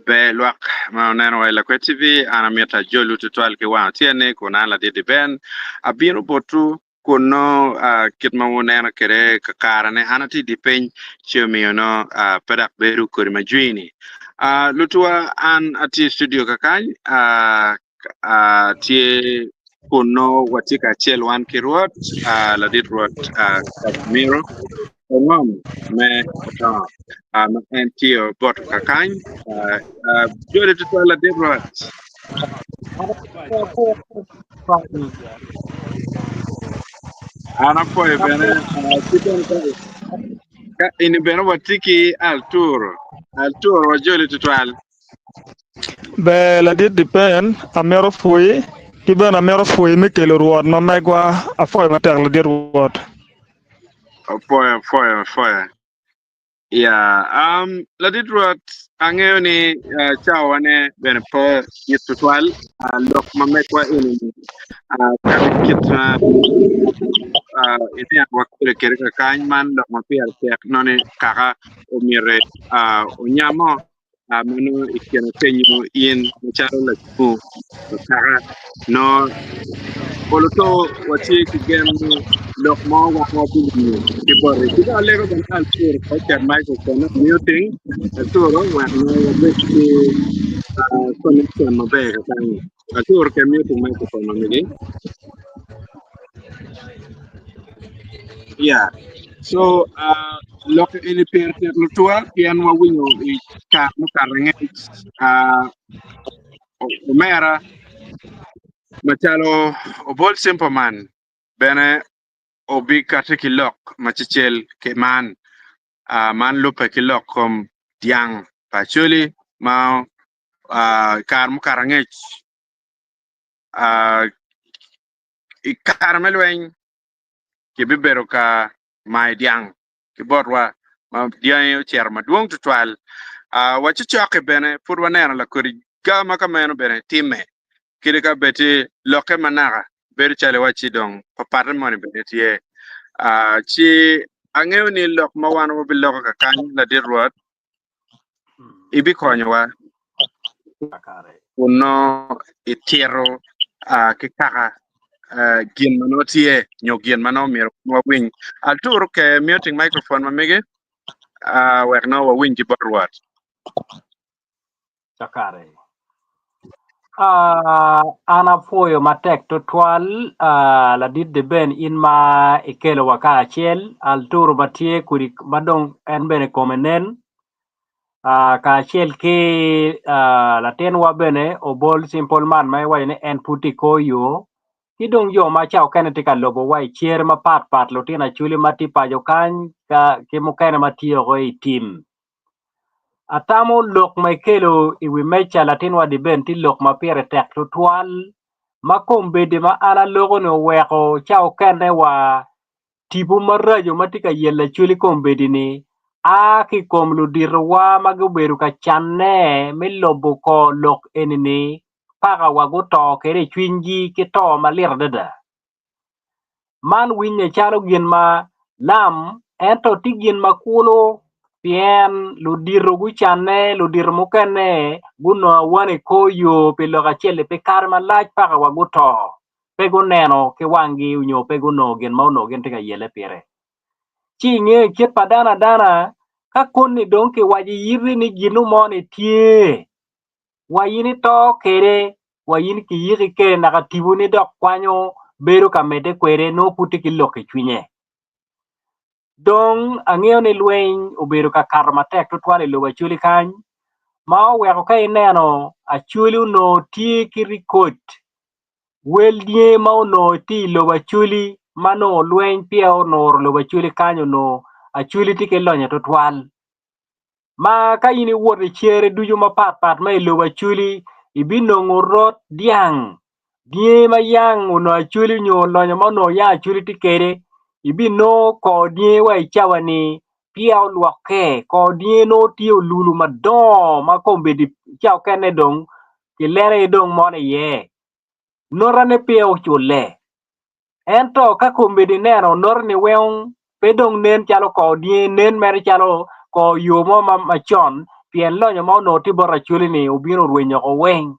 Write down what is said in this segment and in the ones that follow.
Ber lwak ma wuneno wa i Lakwed TV, an amito ajolwu tutwal ki wang otyeni kun an ladit Ben abino botwu kun nongo kit ma wuneno kwede kakarane an atye i dye piny ci omiyo nongo pe dok bedo kodi ma jwi-ni. Lutuwa an atye i studio kakany tye kun nongo watye kacel wan ki Rwot ladit Rwot Casimiro Ongom me Otongo ma en tye oboto kakany. Joli tutwal ladit Rwot. An apwoyo bene ki bene ka ini bene watye ki Alturo. Alturo wajoli tutwal. Ber ladit Dipen, amito pwoyi, ki bene amito pwoyi me kelo Rwot ma megwa, apwoyo matek ladit Rwot. Apwoyo, apwoyo, apwoyo. Ya, um, ladit Rwot, angeyo ni uh, cawane bene pe dit tutwal, uh, lok ma megwa eni uh, kadi kit ma uh, ineno wakedo kwede kakany man lok ma pire tek nongo ni kaka omyero uh, onyamo ma nongo i kine penyo in macalo lacungo pa kaka nongo polo to watye ki gen ni lok mo wan wabiwinyo ki boti. Ki dong alego bene Altur ka oket microphone muting Altur wek nongo wabed ki connection maber kakany. Altur ke muting microphone ma megi. Yeah. So, uh, lok eni pire tek lutwa pien wawinyo i kare mukato angec uh, omera macalo Obol Simple Man bene obikati ki lok macecel ki man uh, man lubbe ki lok kom dyang pa Acholi ma uh, i kare mukato angec uh, i kare me lweny kibibedo ka mayo dyang ki botwa ma dyangi ocito madwong tutwal. Wa cocok-ki bene pud waneno lakodi ga ma ka meno bene timme. Kadi ka bed ti lokke ma naka bedo calo iwacci dong papatte moni bene tye. Ci angeyo ni lok ma wan wabiloko kakany ladit Rwot ibikonyowa kun nongo itito ki kaka gin ma nongo tye nyo gin ma nongo myero wawiny. Aturo ke muting microphone ma mege wek nongo wawiny ki bot Rwot. Kakare. Ah, an apwoyo matek tutwal ah, ladit Deben in ma ikelowa kacel Alturu ma tye kodi ma dong en bene kome nen ah, kacel ki ah, latinwa bene Obol Simple Man ma iwaco ni en pud tye i kor yo ki dong jo ma ca okene tye ka lobowa i cere mapatpat lutino Acholi ma tye paco kany ka ki mukene ma tye oko i tim. Atamo lok ma ikelo i wi meja latinwa Diben tye lok ma pire tek tutwal ma kombeddi ma an aloko-ni oweko ca okene wa tipo maraco ma tye ka yelo Acholi kombeddi-ni a ki i kom luditowa ma gubedo ka canne me lubo kor lok eni-ni paka wa guto kwede i cwinygi ki to malit adada. Man winye calo gin ma lam ento tye gin ma kulu pien ludito gucanne ludito mukene gunongo awano i kor yo pi lok acel-li pi kare malac paka wa guto pe guneno ki wanggi nyo pe gunongo gin ma onongo gin tye ka yelle pire. Ci ingeyo kit pa dano adana ka koni dong kiwaco iyiti ni ginu moni tye wa in ito kwede, wa in kiyiki kwede naka tiponi dok kwanyo bedo ka medde kwede nongo pud tye ki lok i cwinye. Dong angeyo ni lweny obedo ka kato matek tutwal i lobo Acholi kany ma oweko ka ineno Acholi onongo tye ki rikod wel dye ma onongo tye i lobo Acholi ma nongo lweny peya onuro lobo Acholi kany onongo Acholi tye ki lonyo tutwal. Ma ka in iwoto i cere ducu mapatpat ma i lobo Acholi, ibinongo rot dyang, dyangi ma yang onongo Acholi nyo lonyo ma onongo yang Acholi tye kwede, ibinongo kor dyangi wa i cawa-ni peya olwokke, kor dyangi nongo tye olulu madongo ma kombeddi ca okene dong kileno aye dong mono iye, notane peya oculle. Ento ka kombeddi ineno noti-ni weng pe dong nen calo kor dyangi, nen mere calo kor yo mo macon. Pien lonyo ma onongo tye bot Acholi-ni obino orwenyo oko weng.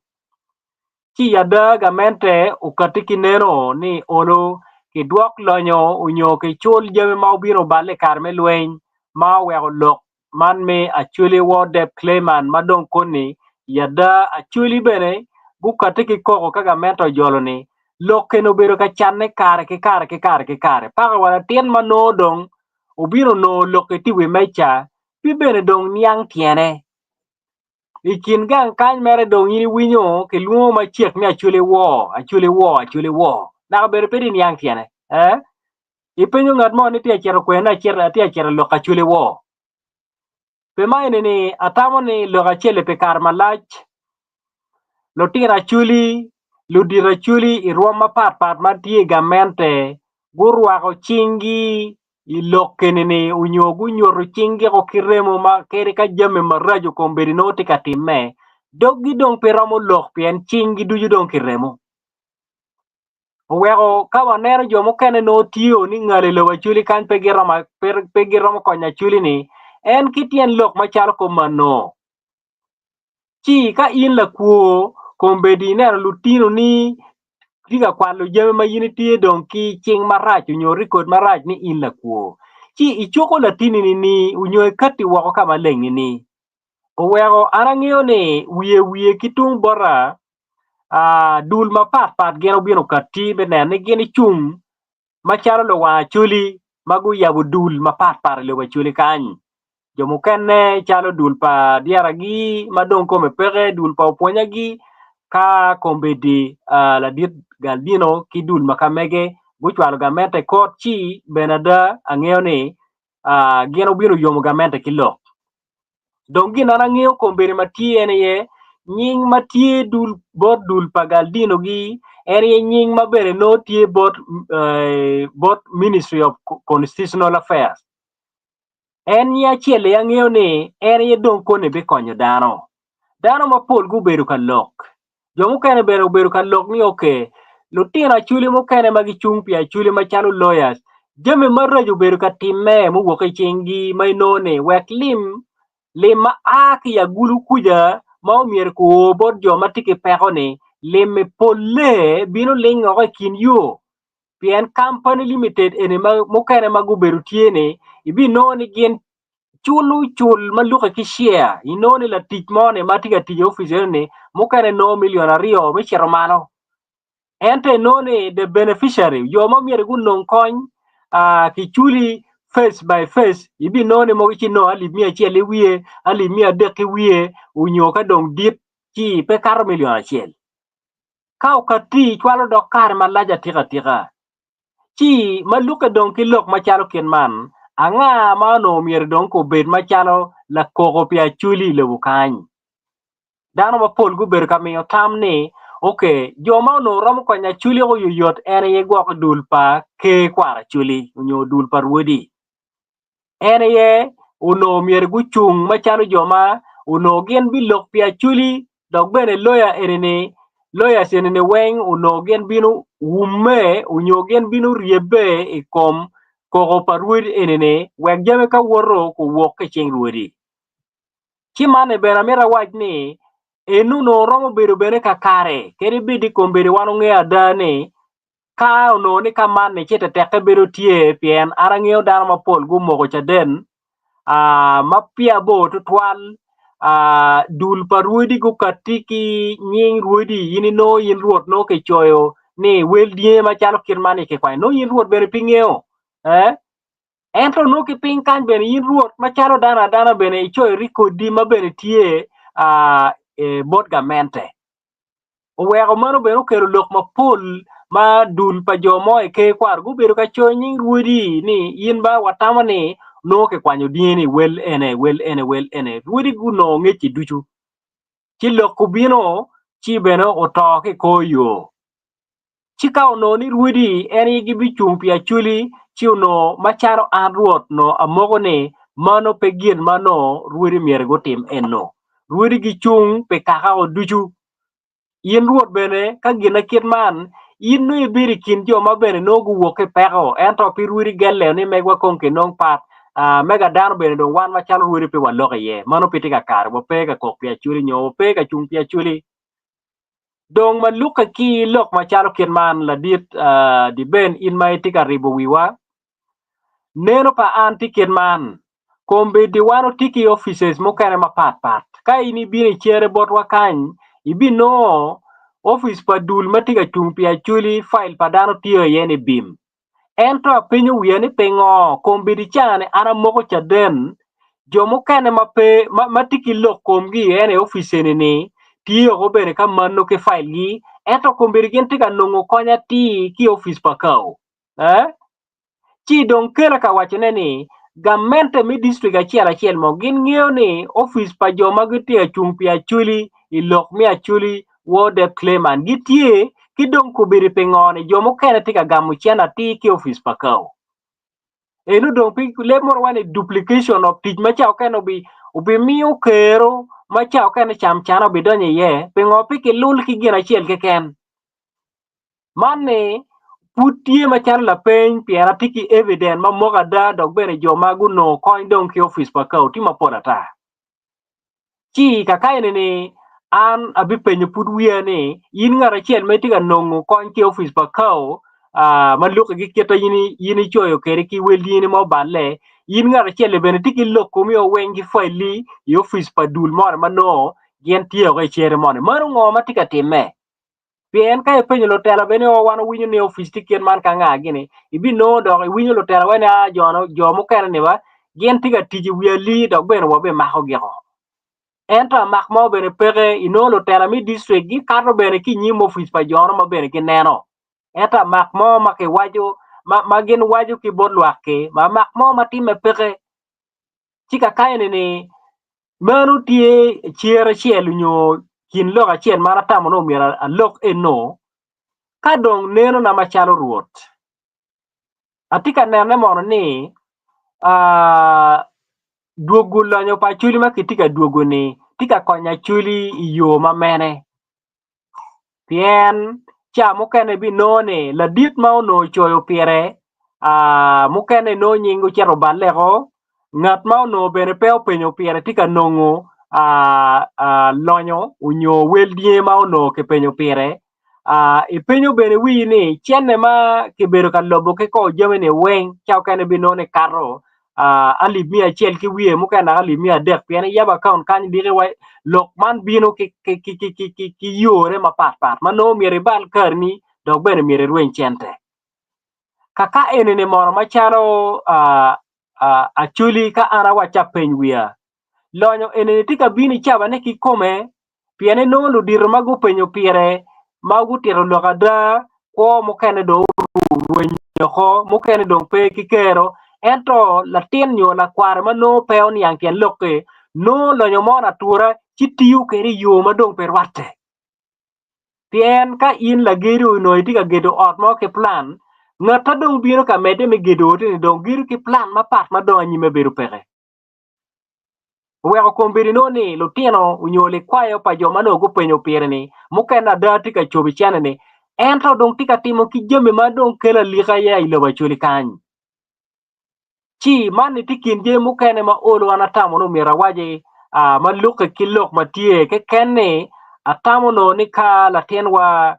Ci ada gamente okatti ki neno ni olo kidwok lonyo onyo kicul jami ma obino oballe i kare me lweny ma oweko lok man me Acholi War Debt Claimant ma dong koni i ada Acholi bene gukatti ki koko ka gamente ojolo ni lok eni obedo ka canne kare ki kare ki kare ki kare paka wa latin ma nongo dong obino onongo lok tye i wi meja pi bene dong niang tyene. I kin gang kany mere dong in iwinyo kilwongo macek ni Acholi War, Acholi War, Acholi War. Naka bene pe di niang tyene. Eh? Ipenyo ngat mo ni tye acito kwene ni acito atye acito lok Acholi War. Pi ma eni ni atamo ni lok acel-li pi kare malac lutino Acholi, ludito Acholi i rwom mapat pat ma tye i gamente gurwako cinggi i lok eni-ni onyo gunyuto cinggi-ko ki remo ma kadi ka jami maraco kombeddi nongo tye ka timme, doggi dong pe romo lok pien cinggi ducu dong kiremo. Oweko ka waneno jo mukene nongo tye ni ngalo i lobo Acholi kany pe giromo pe giromo konyo Acholi-ni, en ki tyen lok macalo kumano. Ci ka in lakwo kombeddi ineno lutinoni tye ka kwalo jami ma in itye dong ki cing marac nyo rekod marac ni in lakwo, ci icuko latinni ni nyo ikatti woko ka maleng ni oweko an angeyo ni wiye wiye ki tung bota dul mapat pat gin obino katti me neno ni gin icung macalo luwang acholi ma guyabo dul mapat pat i lobo acholi kany. Jo mukene calo dul pa dyeragi ma dong kome peke, dul pa opwonyagi ka kombeddi ladit Galdino ki dul ma ka mege gucwalo gamente i kot ci bene ada angeyo ni gin obino yomo gamente ki lok. Dong gin an angeyo kombeddi ma tye en aye nying ma tye dul bot dul pa Galdinogi en aye nying ma bene nongo tye bot bot Ministry of Constitutional Affairs. En nying acel aye angeyo ni en aye dong koni bikonyo dano. Dano mapol gubedo ka lok. Jo mukene bene obedo ka lok ni ok, lutino acholi mukene ma gicung pi acholi macalo lawyers, jami maraco obedo ka timme muwok i cinggi ma inongo ni wek lim lim ma a ki i agulu kuca ma omyero kuor bot jo ma tye ki peko-ni, lim-mi polle bino ling woko i kin yo. Pien company limited eni ma mukene ma gubedo tye ni ibinongo ni gin culo cul ma lukke ki share inongo ni latic mo ni ma tye ka tic i opic eno ni mukene nongo million aryo me cito malo ento inongo ni the beneficiary jo ma myero gunong kony kiculi face by face ibinongo ni mogo ci nongo alip miya acel ki wiye alip miya adek ki wiye onyo ka dong dit ci pe kato million acel ka okatti cwalo dok kare malac atika tika Ci ma lukke dong ki lok macalo kit man, anga ma onongo myero dong obed macalo lakoko pi Acholi i lobo kany? Dano mapol gubedo ka miyo tam ni, Ok, jo ma onongo romo konyo Acholi oyoyot en aye gwok dul pa Ker Kwar Acholi onyo dul pa Rwodi. En aye onongo myero gucung macalo jo ma onongo gin bilok pi Acholi dok bene loya eni-ni, lawyers eni-ni weng onongo gin bino wumme onyo gin bino ryebbe i kom koko pa rwodi eni-ni wek jami ka woto guwok ki i cing rwodi. Ci man-ni bene amito awac ni eni onongo romo bedo bene kakare kadi bed i kom bedo wan wangeyo ada ni Ka onongo ni ka man ni ci tetekke bedo tye pien an angeyo dano mapol gumoko caden ma peya bor tutwal dul pa rwodi gukatti ki nying rwodi in inongo in rwot nongo kicoyo ni wel dyangi macalo kit man ni kikwanyo nongo in rwot bene pe ingeyo ento nongo ki piny kany bene in rwot macalo dano adana bene icoyo rekodi ma bene tye bot gamente. Oweko meno bene okelo lok mapol ma dul pa jo mo i ker kwaro gubedo ka coyo nying rwodi ni in ba watamo ni nongo kikwanyo dyeni wel ene wel ene wel ene rwodi gunongo ngecci ducu ci lok obino ci bene oto ki i kor yo. Ci ka onongo ni rwodi en aye gibicung pi Acholi, ci onongo macalo an Rwot onongo amoko ni mano pe gin ma onongo rwodi myero gutim eno. Rwodi gicung pi kakao ducu. In Rwot bene, ka ginna kit man, in nongo ibedo i kin jo ma bene nongo guwok ki i peko, ento pi rwodi gelleo ni megwa kong kinong pat. Ah, mega dano bene dong wan macalo rwodi pe waloko iye. Mano pe tye kakare, wape ka kok pi Acholi nyo wape ka cung pi Acholi. Dong ma lukke ki lok macalo kit man, ladit ah, Diben in ma itye ka ribo wiwa, neno pa an tye kit man, kombeddi wan watye ki offices mukene mapat pat. Ka in ibino icere botwa kany, ibinongo office pa dul ma tye ka cung pi Acholi, file pa dano tye iye ni bim. Ento apenyo wiya ni pingo kombeddi cani an amoko caden jo mukene ma pe ma, ma tye ki lok komgi en i opic eni ni tye oko bene ka mano ki file gi ento kombeddi gin tye ka nongo kony atir ki i opic pa kao. Eh? Ci dong kela ka wacone ni gamente me district acel acel mo gin ngeyo ni opic pa jo ma gitye ka cung pi Acholi i lok me Acholi War Debt Claimant gitye ki dong kobedo pingo ni jo mukene tye ka gamo cen atir ki opic pa kao. Eno dong pi leb moro wani duplication of tic ma ca okene obi obimiyo kero ma ca okene cam cana obidonyo iye pingo pi kilul ki gin acel keken. Man ni pud tye macalo lapeny pien atye ki evidence ma moko ada dok bene jo ma gunongo kony dong ki opic pa kao tye mapol ata. Ci kakaine ni an abipenyo pud wiya ni, in ngat acel ma itye ka nongo kony ki i opic pa kao ma lukke ki kit ma in icoyo kwede ki wel dini ma oballe, in ngat acel-li bene itye ki lok komi o weng ki failli i opic pa dul moni ma nongo gin tye woko i cere moni. Meno ngo ma tye ka timme? Pien ka ipenyo lutela bene o wan owinyo ni opic tye kit man ka nga gini, ibinongo dok iwinyo lutela wai ni a jo jo mukene ni ba gin tye ka tic i wi alii dok bene wabimako giko. Ento amak mo bene peke, inongo lutela me district gikato bene ki inyim opic pa jono ma bene gineno. Ento amak mo ma kiwaco ma, ma gin waco ki bot lwak-ki, ma amak mo ma timme peke. Ci kakaine ni meno tye cer acel nyo kin lok acel ma an atamo ni omyero alok eno, ka dong nenona macalo Rwot. Atye ka nene mono ni dwogo lonyo pa Acholi ma kitye ka dwogo-ni tye ka konyo Acholi i yo ma mene? Pien ca mukene ibinongo ni ladit ma onongo ocoyo pire mukene nongo nying ocito oballe-ko, ngat ma onongo bene pe openyo pire tye ka nongo lonyo nyo wel dyangi ma onongo kipenyo pire. Ipenyo bene wii ni cente ma kibedo ka lobo ki kor jami-ni weng ca mukene ibinongo ni kato alip miya acel ki wiye mukene dok alip miya adek pien iyabo akaunt kany diki wa lok man bino ki ki ki ki ki ki ki yore mapat pat ma nongo myero ibal karini dok bene myero irweny cente. Kaka enini mono macalo Acholi ka an awacci apeny wiya lonyo enini tye ka bino i cabane kikome pien inongo ludito ma gupenyo pire ma gutito lok ada kwo mukene dong orwenyo woko mukene dong pe ki kero ento latin nyo lakware ma nongo pe oniang tyen lok-ki nongo lonyo mo atura ci tiyo kwede i yo ma dong pe rwatte. Pien ka in lagedo onongo itye ka gedo ot mo ki plan, ngat ma dong bino ka medde me gedo oti-ni dong gedo ki plan mapat ma dong anyimme bedo peke. Oweko kombeddi nongo ni lutino onyo likwayo pa jo ma nongo gupenyo pire-ni mukene ada tye ka cobo i cene-ni ento dong tye ka timo ki jami ma dong kelo alika aye i lobo Acholi kany. Ci man ni tye kin jami mukene ma olo an atamo ni omyero awaci ma lukke ki lok ma tye keken ni atamo nongo ni ka latinwa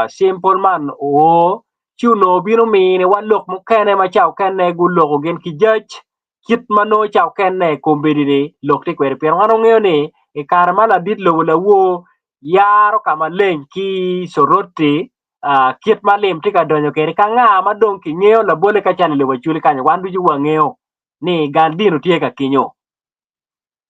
Simple man oo ci onongo bino miniwa lok mukene ma ca okene guloko gin ki jac kit ma nongo ca okene kombeddi-ni lok tye kwede pien wan wangeyo ni i kare ma ladit lobo lawor yaro ka maleng ki Soroti kit ma lim tye ka donyo kwede ka nga ma dong kingeyo labolle ka calo i lobo Acholi kany wan ducu wangeyo ni gang dino tye ka kinyo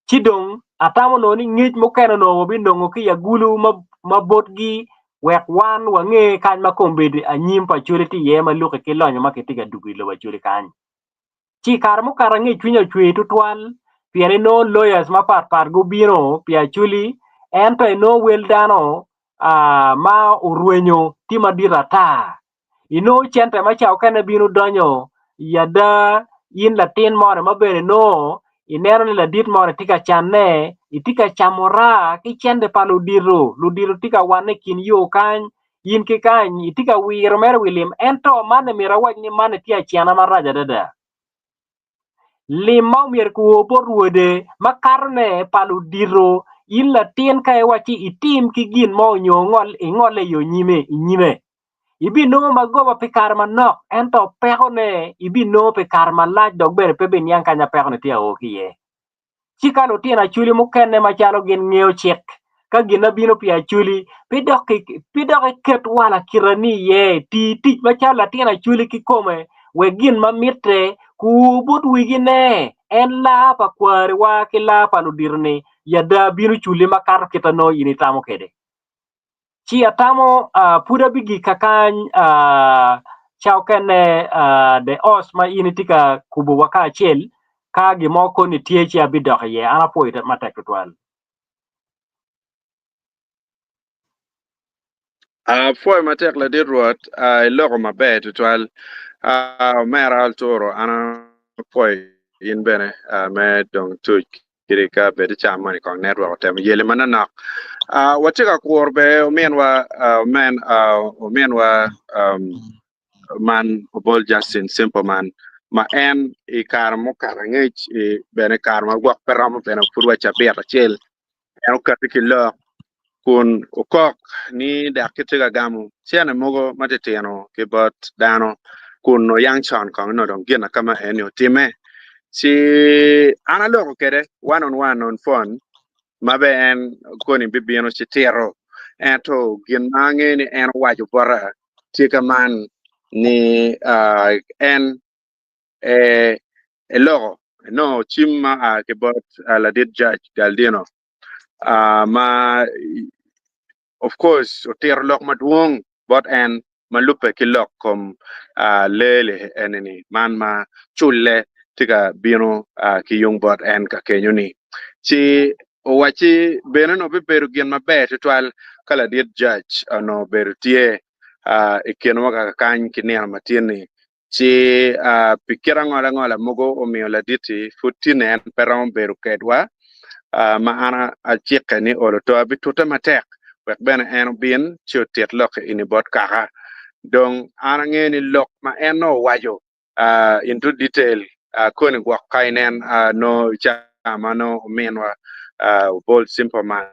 ci dong atamo nongo ni ngec mukene onongo wabinongo ki i agulu ma botgi wek wan wange kany ma kombeddi anyim pa Acholi tye iye ma lukke ki lonyo ma kitye ka dugo i lobo Acholi kany. Ci i kare mukato angec cwinya ocwer tutwal pien inongo lawyers mapat pat gubino pi Acholi ento inongo wel dano ma orwenyo tye madit ata. Inongo cente ma ca okene bino donyo i ada in latin moni ma bene inongo ineno ni ladit moni tye ka canne itye ka camo raa ki cente pa ludito, ludito tye ka wane i kin yo kany in ki kany itye ka wiro mere wi lim ento man myero awac ni man tye acena marac adada. Lim ma omyero kiwor bot rwode ma katone pa ludito in latin ka iwacci itim ki gin mo nyo ingole i yo nyime i nyime, ibinongo magoba pi kare manok ento pekone ibinongo pi kare malac dok bene pe biniang kanya pekone tye ka o ki iye. Ci ka lutino acholi mukene macalo gin ngeyo cik, ka gin abino pi acholi, pe dok pe dok iket wal akitani iye, ti tic macalo latin acholi kikome, wek gin ma mitte kuur bot wigi ne, en laa pa kwariwa ki laa pa ludito-ni i ada bino culli makato kit a nongo in itamo kwede. Ci atamo pud abigik kakany ca okene the os ma in itye ka kubo wa kacel ka gin mo koni tye ci abidok iye an apwoyo matek tutwal. Apwoyo matek ladit Rwot, iloko maber tutwal. Omera Alturo an apwoyo in bene me dong tuc Kadi ka bed icam moni kong network otemo yele manonok. Uh, watye ka kuro be ominwa uh, omen uh, ominwa um, man Obol Justin Simple man ma en i kare mukato angec i bene kare ma gwok pe romo bene pud wa cabit acel en okati ki lok kun okok ni dok kitye ka gamo cene mogo matitino ki bot dano kun oyang con kong nongo dong gin akama en ni otime ci an aloko kwede one on one on phone ma be en koni bibino ci tito ento gin ma angeyo ni en owaco bota tye ka man ni uh, en eh, eloko enongo cim ma a ki bot uh, ladit judge Galdino uh, ma of course otito lok madwong bot en ma lubbe ki lok kom uh, lee-li eni-ni man ma culle tye ka bino uh, ki yung bot en ka kenyo-ni. Ci owacci bene onongo bibedo gin maber tutwal ka ladit judge onongo obedo tye uh, i kinwa kaka kany ki nino matin-ni Ci pi kit angola ngola mogo omiyo ladit-ti pud tine en pe romo bedo kedwa, ma an acikke ni olo to abitute matek wek bene en obin ci otit lokke eni bot kaka. Dong an angeyo ni lok ma en nongo owaco into detail koni gwok ka inen nongo i ca ma nongo ominwa Obol Simple Man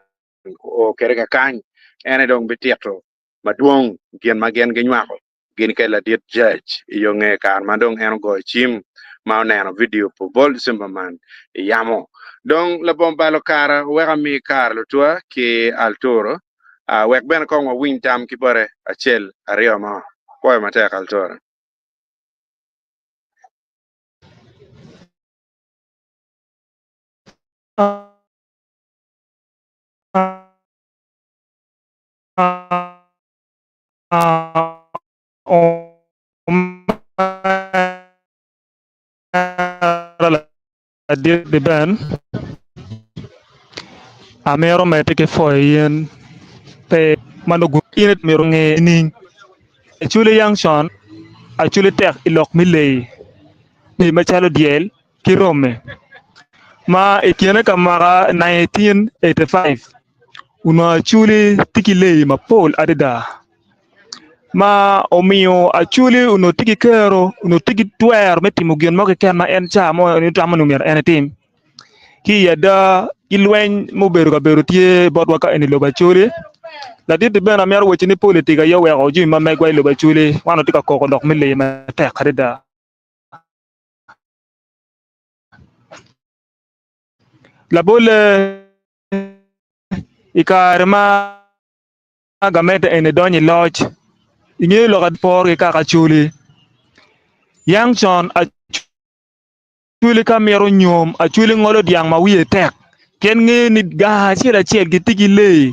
oo kwede kakany en aye dong bitito madwong gin ma gin ginywako. gin ki ladit judge i yo nge kare ma dong en ogoyo cim ma oneno vidio pa Obol Zimmerman i yamo. Dong labongo balo kare wek ami kare lutwa ki Alturo wek bene kong wawiny tam ki bote acel aryo mo. Pwoyo matek Alturo. Ladit Ben, amito medde ki pwoyo in pe ma nongo in myero inge nining? Acholi yang con, acholi tek i lok me leyi macalo dyel ki romme ma i kine ka mwaka 1985 onongo acholi tye ki leyi mapol adada. Ma omiyo Acholi onongo tye ki kero onongo tye ki twero me timo gin mo keken ma en ca mo tamo ni myero en etim ki i ada ki lweny ma obedo kabedo tye botwa ka eni i lobo Acholi ladit-ti bene amito wacci ni politik aye oweko jami ma megwa i lobo Acholi wan watye ka koko lok me lee matek adada. Labolle i kare ma gamente eni donyo i loc ingeyo lok apor ki kaka Acholi. Yang con Acholi ka mito nyom Acholi ngolo dyang ma wiye tek pien ngeyo ni gang acel acel gitye ki lee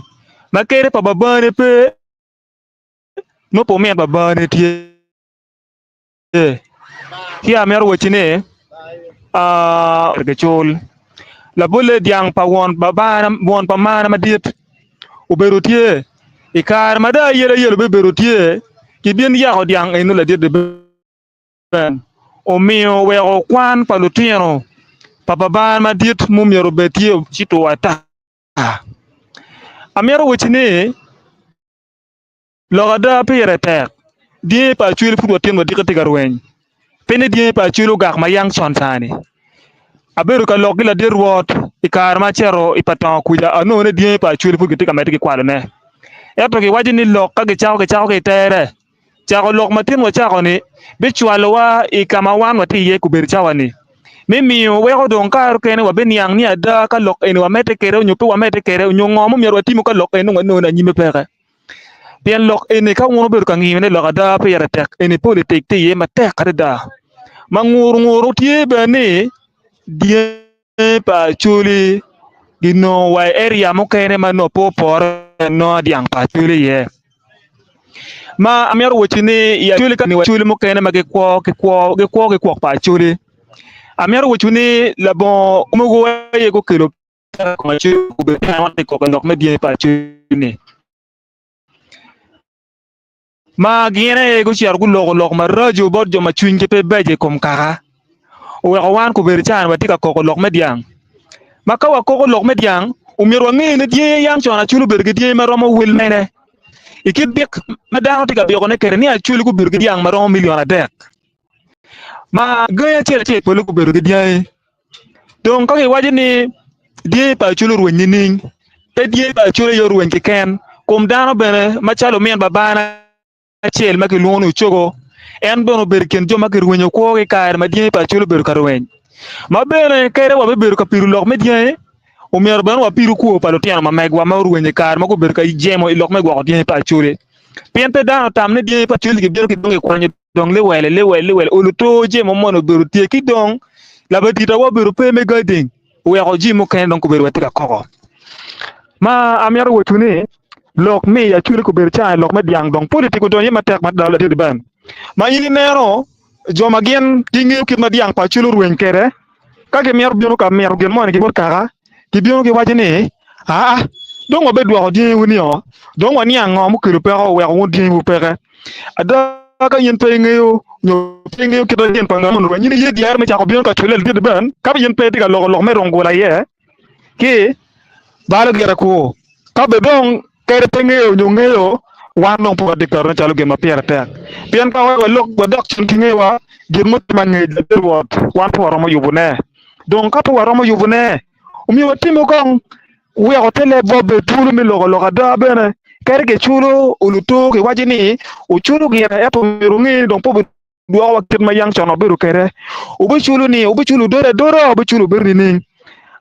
ma kadi pa babane pe nongo pe omit babane tye. Ci amito wacci ni gicul. Labolle dyang pa won pa mana madit obedo tye i kare ma dong ayelo ayelo bibedo tye kibin yako dyang eno ladit bene omiyo weko kwan pa lutino pa babana madit ma myero obed tye ci two ata. Amito wacci ni Lok ada pire tek. Dyangi pa Acholi pud watyen wadiki tye ka rweny. Pe ni dyangi pa Acholi ogak ma yang con ca-ni. Abedo ka lok ki ladit Rwot i kare ma acito i pa tongo kuca, anongo ni dyangi pa Acholi pud gitye ka medde ki kwalone. Ento giwaco ni lok ka gicako gicako ki i tere. Cako lok ma tin wacako-ni bicwalowa i ka ma wan watye iye kobedo cawa-ni, me miyo weko dong kare okene wabiniang ni ada ka lok eni wamedde kwede nyo pe wamedde kwede nyo ngo ma myero watimo ka lok eni dong wanongo ni anyimme peke. Pien lok eni ka wun wubedo ka ngiyone lok ada pire tek eni politik tye iye matek adada ma nguru nguru tye bene ni dyangi pa Acholi ginongo wa i area mukene ma nongo pe opore anonga dyang pa Acholi iye. Ma amito wacci ni i Acholi ka Acholi mukene ma gikwo ki kwo gikwo ki kwok pa Acholi amito wacci ni labongo mogo aye gukelo peko i kom Acholi obedo tye ka koko i lok me dyangi pa Acholi-ni. Ma gin aye gucito guloko lok maraco bot jo ma cwinygi pe beco i kom kaka, oweko wan kobedo ca-ni watye ka koko lok me dyang. Ma ka wakoko lok me dyang, omyero wange ni dyangi yam con Acholi obedo ki dyangi ma romo wel mene. I kit byek ma dano tye ka byekone kwede ni Acholi gubedo ki dyang ma romo milion adek, ma gangi acel acel pole gubedo ki dyangi. Dong ka kiwaco ni dyangi pa Acholi orweny nining? Pe dyangi pa Acholi aye orweny keken, kom dano bene macalo omin babana acel ma kilwongo ni Ocogo, en bene obedo i kin jo ma kirwenyo kwogi i kare ma dyangi pa Acholi obedo ka rweny. Ma bene kadi wabibedo ka pido lok me dyangi, omyero bene wapidu kwo pa lutino ma megwa ma orwenyo i kare ma gubedo ka jemo i lok me gwoko dyangi pa Acholi. Pien pe dano otam ni dyangi pa Acholi gibino ki dong gikwanyo dong liwele liwele liwele olo to jemo moni obedo tye ki dong labadita wa obedo pe me gading oweko jami mukene dong kobedo watye ka koko. Ma amito waco ni lok me i Acholi kobedo ca lok me dyang dong politik odonyo iye matek mada ladit Ben. Ma in ineno jo ma gin gingeyo kit ma dyang pa Acholi orweny kwede ka gimito bino ka mito gin moni ki bot kaka gibino giwaco ni aa dong wabedwoko dyangiwu nio dong waniang ngo mukelo peko oweko wun dyangiwu peke. Ada ka in pe ingeyo nyo pe ingeyo kit ma gin pa ngat moni orweny, in iye dyere me cako bino ka cule ladit ben ka in pe itye ka loko lok me rungula iye ki balo gire ku. Ka bed dong kadi pe ingeyo nyo ngeyo, wan dong pe watye ka ketone calo gin ma pire tek. Pien ka walok wadok cen ki ngewa, gin mutimme angec ladit Rwot, wan pe waromo yubone. Dong ka pe waromo yubone, omyero watimo kong weko te lebwa obed twolo me loko lok ada bene. Kadi kiculo oluto kiwaco ni wuculo gire, ento myero wunge ni dong pe obidwoko wa kit ma yang con wabedo kwede. Wubiculo ni wubiculo ododo adoda, wubiculo obedo nining?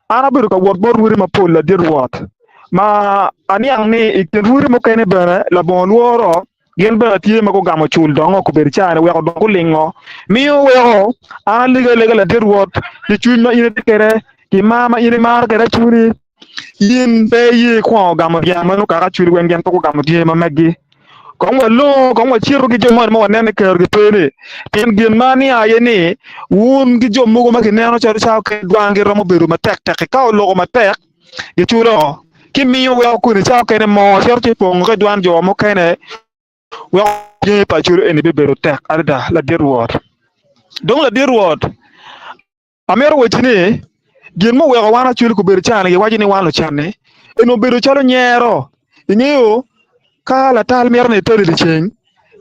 An abedo ka wot bot rwodi mapol ladit Rwot, ma aniang ni i kin rwodi mukene bene labongo lworo Gin bene tye ma gugamo cul dongo kobedo caa-ni weko dong gulingo. Miyo weko an alego alega ladit Rwot ki cwiny ma in itye kwede, ki mar ma in imaro kwede acwali. In pe iye ikwongo gamo dyang ma nongo kaka acwali weng gin pe gugamo dyangi ma meggi. Kong walongo, kong wacito ki jo moni ma waneno ni kerogi pe-ni. Pien gin ma aniang aye ni, wun ki jo mogo ma kineno calo ca okelo dwangi romo bedo matek tek-ki ka oloko matek, giculo ki miyo weko koni ca okene moo cito ci pongo ki dwan jo mukene weko jami pa culo eni bibedo tek adada ladit Rwot. Dong ladit Rwot, amito wacci ni gin muweko wan acwali gubedo cani giwaco ni wan lucan-ni eni obedo calo nyero. Ingeyo ka latal mito ni eteli dyeceng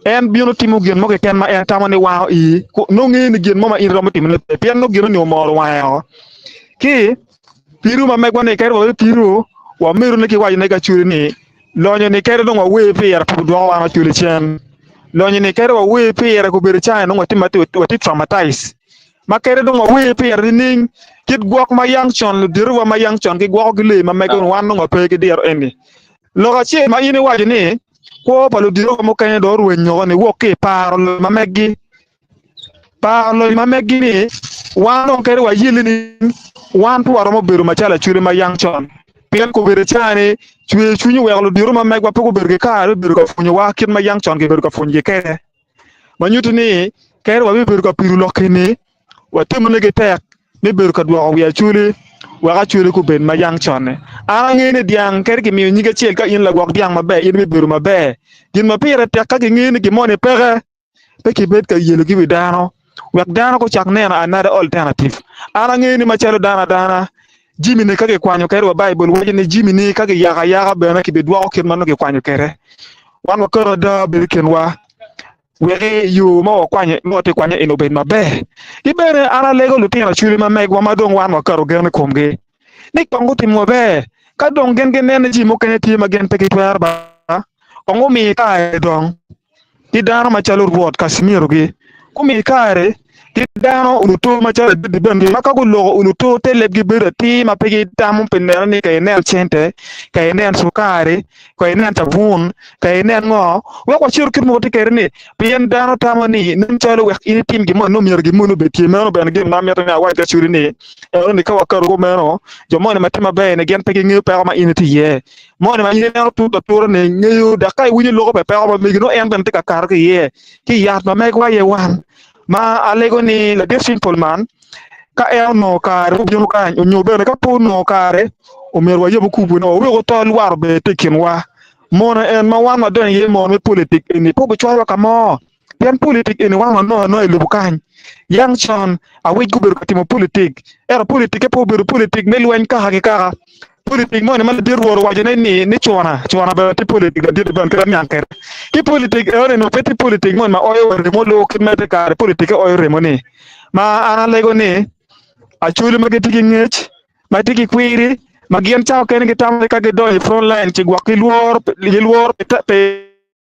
en bino timo gin mo keken ma en tamo ni wango ii nongo ngeyo ni gin mo ma in iromo timone pe pien nongo gin-ni omoro wange o ki piru ma megwa ni kadi wa piru wamito ni ki waco ne ki Acholi ni lonyo ni kadi dong wawer pire pe dwoko wan Acholi cen lonyo ni kadi wawer pire gubedo cani nongo watye ma watye traumatized ma kadi dong wawer pire nining kit gwok ma yang con luditowa ma yang con gigwoko ki lee ma mege wan nongo wape ki diro eni. Lok acel ma in iwaco ni kwo pa ludito mukene dong orweny woko niwok ki i paro loc ma meggi. Paro loc ma meggi ni wan dong kadi wayelle ni wan pe waromo bedo macalo acholi ma yang con. Pien kobedo cani cwer cwiny oweko ludito ma megwa pe gubedo ki kare me bedo ka pwonyowa kit ma yang con kibedo ka pwonyogi kwede. Ma nyuto ni kadi wabibedo ka pido lok eni Watimone ki tek me bedo ka dwoko wi Acholi wek Acholi gubed ma yang conne. An angeyo ni dyang kadi kimiyo nyig acel ka in lagwok dyang maber in ibibedo maber. Gin ma pire tek ka kingeyo ni gin moni peke, pe kibed ka yelo ki wi dano wek dano gucak neno another alternative. An angeyo ni macalo dano adana, jami-ni ka kikwanyo kadi wa Baibul waco ni jami-ni ka kiyako ayaka bene kibidwoko kit ma nongo kikwanyo kwede. Wan waketo ada bedo i kinwa. Wek yo ma wakwanyo ma watye kwanyo eni obed maber. Ki bene an alego lutino acwali ma megwa ma dong wan waketo gen i komgi ni kong gutim maber. Ka dong gin gineno ni jami mukene tye ma gin pe gitwero ba, kong gumi kare dong ki dano macalo Rwot Kasimirogi, gumi kare ki dano oluto macalo Abedi Bengi ma ka guloko oluto te lebgi bedo atir ma pe gitamo pi neno ni ka inen cente, ka inen cukari, ka inen cabun, ka inen ngo, wek wacit kit mogo tye kwede ni, pien dano tamo ni nen calo wek in itim gin moni nongo myero gin moni obed tye. Meno bene gin ma amito ni awac ki Acoli ni, ento ni ka waketo kumeno, jo moni ma tye maber-ni gin pe gingeyo peko ma in itye iye. Moni ma in ineno tut atura-ni ngeyo, dok ka iwinyo loko pi peko ma megi nongo en bene tye ka kato ki iye. Ki yat ma megwa aye wan ma alego ni ladit Simple man ka en onongo kare obino kany onyo bene ka pe onongo kare omyero wayub kubu ni wawek otol war obed tye i kinwa. Mono en ma wan wadonyo iye mono me politik eni pe obicwalowa ka mo pien politik eni wan wanongo anonga i lobo kany. Yang con awic gubedo ka timo politik ento politikke pe obedo politik me lweny kaka ki kaka. Politik moni ma ladit Rwot owaco ne ni ni cuna, cuna bene tye politik ladit bene kit aniang kwede. Ki politik enoni nongo pe tye politik moni ma oyo wa remo luu kit mere kare politikke oyo remo ni. Ma an alego ni Acholi ma gitye ki ngec, ma gitye ki kwiri, ma gin ca okene gitamo ni ka gidonyo i front line ci gwok gilworo gilworo pi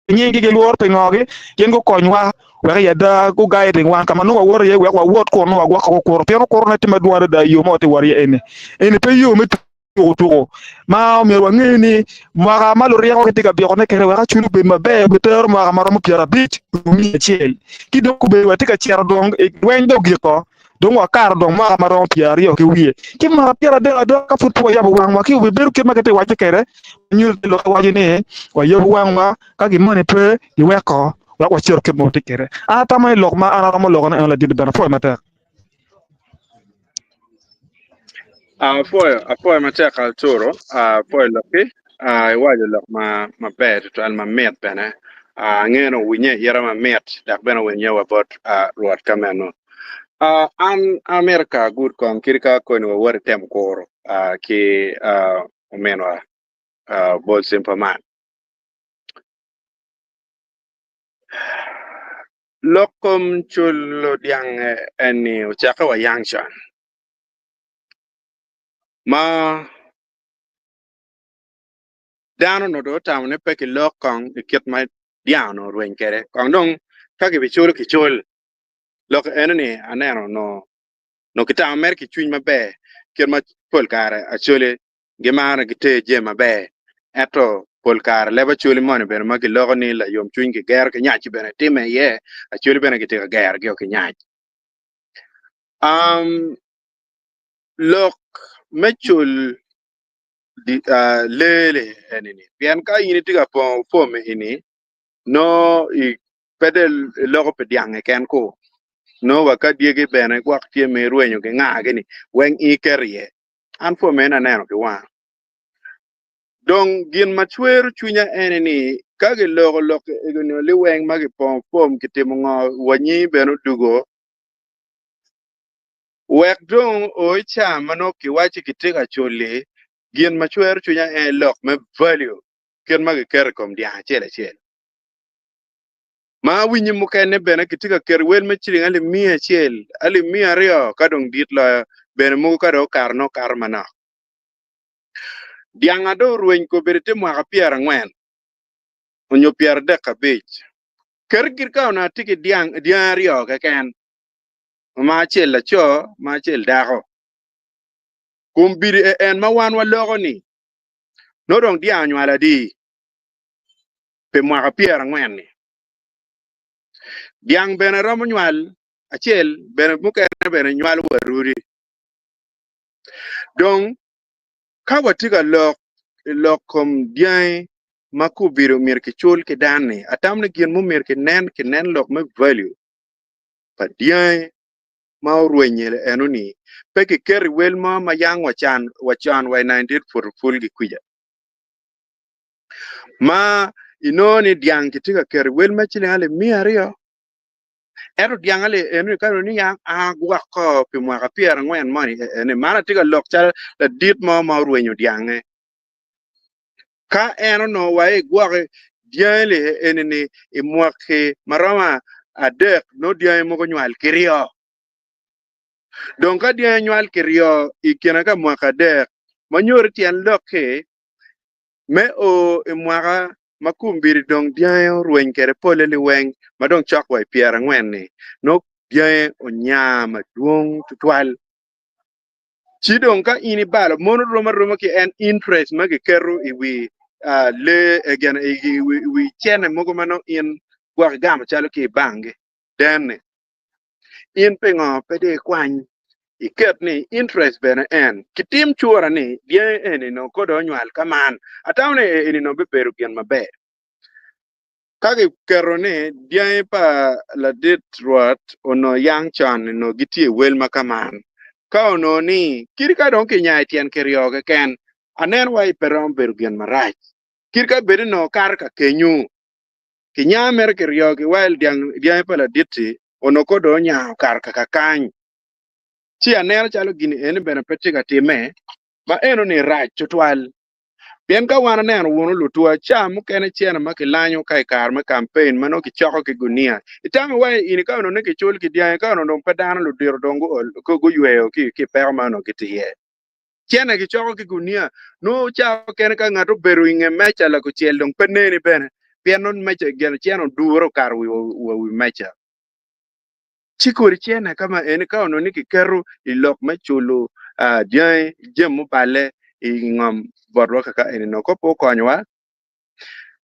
nyinggi gilworo pingogi, gin gukonywa wek i ada guguiding wan ka ma nongo wawoto iye wek wawot kun nongo wagwoko kukuro pien kukurone tye madwong adada i yo ma watye ka wot iye eni. Eni pe yo me tuko tuko ma omyero wange ni mwaka ma luryeko gitye ka byekone kwede wek acul obed maber obitero mwaka ma romo 50 nyo 100 ki dong obedo watye ka cito dong i lweny dong ogiko Dong wakato dong mwaka ma romo 20 ki wiye, ki mwaka 30 adok ka pud pe wayabo wangwa ki obibedo kit ma gitye waco kwede, ma nyuto ni Lok waco ni wayabo wangwa ka gin moni pe giweko wek wacito kit ma watye kwede. An atamo ni lok ma an aromo lokone en ladit bene apwoyo matek. Apwoyo, apwoyo matek Arturo, apwoyo lokki, iwaco lok ma maber tutwal mamit bene, angeyo ni owinye ira mamit dok bene owinye wa bot Rwot ka meno. An amito ka agud kong kadi ka koni wawot itemo kuro ki ominwa Bol Simpa man. Lok kom culo dyang eni ocakke wa yang con ma dano onongo dong otamo ni pe kilok kong i kit ma dyang onongo orweny kwede kong dong ka kibiculo kicul. Lok eno-ni aneno onongo onongo kitamo mere ki cwiny maber kit ma pol kare Acholi gimaro giter jami maber ento pol kare leb Acholi moni bene ma giloko ni layom cwiny gigero ki nyac bene time iye Acholi bene gitye ka gerogi ki nyac. Um, lok me cul uh, lee-li eni-ni pien ka in itye ka pongo fom eni nongo i pe dong iloko pi dyang keken ku, nongo wa ka dyegi bene gwok tye ma irwenyo ki ngagi ni weng in iketo iye. An pwod meno aneno ki wanga. Dong gin ma cwero cwinya ene ni ka giloko lok ego-ni liweng ma gipongo pom kitimo ngo wa nyingi bene odugo wek dong o i ca ma nongo kiwaco kitye ka culi gin ma cwero cwinya en lok me value kit ma giketo i kom dyang acel acel. Ma awinyo mukene bene kitye ka keto wel me ciling alip 100, alip 200 ka dong dit loyo bene mogo ka dong okato nongo kato manok. Dyanga dong orweny kobedo te mwaka 40 onyo 35. Ket gir ka onongo atye ki dyang dyangi aryo keken, ma acel laco ma acel dako. Kom bidi en ma wan waloko ni nongo dong dyang onywalo adi? pi mwaka pyerangwen-ni. Dyang bene romo nywal acel bene mukene bene nywalo wa rudi. Dong ka watye ka lok i lok kom dyangi ma kubido myero kicul ki dan-ni, atamo ni gin mumyero kinen, kinen lok me value pa dyangi ma orwenye eno-ni pe kiketo i wel mo ma yang wacan wacon wa i 1944 gi kwica. Ma inongo ni dyang kitye ka keto i wel me ciling alip 200, ento dyang alip eno-ni ka ni yang a gwoko pi mwaka 40 moni eni, man atye ka lok calo ladit mo ma orwenyo dyange. Ka en onongo wa igwoki, dyangi li eni-ni i mwaki ma romo adek nongo dyangi mogo nywal kiryo. Dong ka dyangi nywal kiryo i kine ka mwaka adek, ma nyuto tyen lok-ki, me o i mwaka ma kombeddi dong dyangi orweny kwede polle liweng ma dong cok wa i pyerangwen-ni, nongo dyangi onya madwong tutwal. Ci dong ka in ibalo, mono rom aroma ki en interest ma giketo i wi lee, i wi cene mogo ma nongo in gwok igamo calo ki i bank-gi, den-ni. In pingo pe dong ikwany iket ni interest bene en kitim cura ni dyangi eni nongo kode onywal ka man atamo ni eni nongo bibedo gin maber ka kiketo ni dyangi pa ladit Rwot onongo yang con onongo gitye i wel ma ka man ka onongo ni kadi ka dong kinyayo tyen kiryo keken aneno wa i pe romo bedo gin marac kadi ka bed onongo kato ka kenyu Kinya mere kiryo ki wel dyangi pa ladit-ti onongo kong dong onya okato kaka kany. Ci aneno calo gin eni bene pe tye ka timme, ma eno-ni rac tutwal. Pien ka wan aneno wunu lutuwa, ca mukene cene ma kilanyo ka i kare me kampen ma nongo kicoko ki gunia, itamo wa ini ka onongo ni kicul ki dyangi, ka onongo dong pe dano ludito dong guyweyo ki i peko ma onongo gitye iye. Cene kicoko ki gunia, nongo ca mukene ka ngat obedo i nge meja lakucel dong pe neni bene, pien nongo meja gin cene odure okato wa wi meja. Ci kodi cene ka ma eni ka onongo ni kiketo i lok me culo dyangi jami muballe i ngom botwa kaka eni nongo ko pe okonyowa.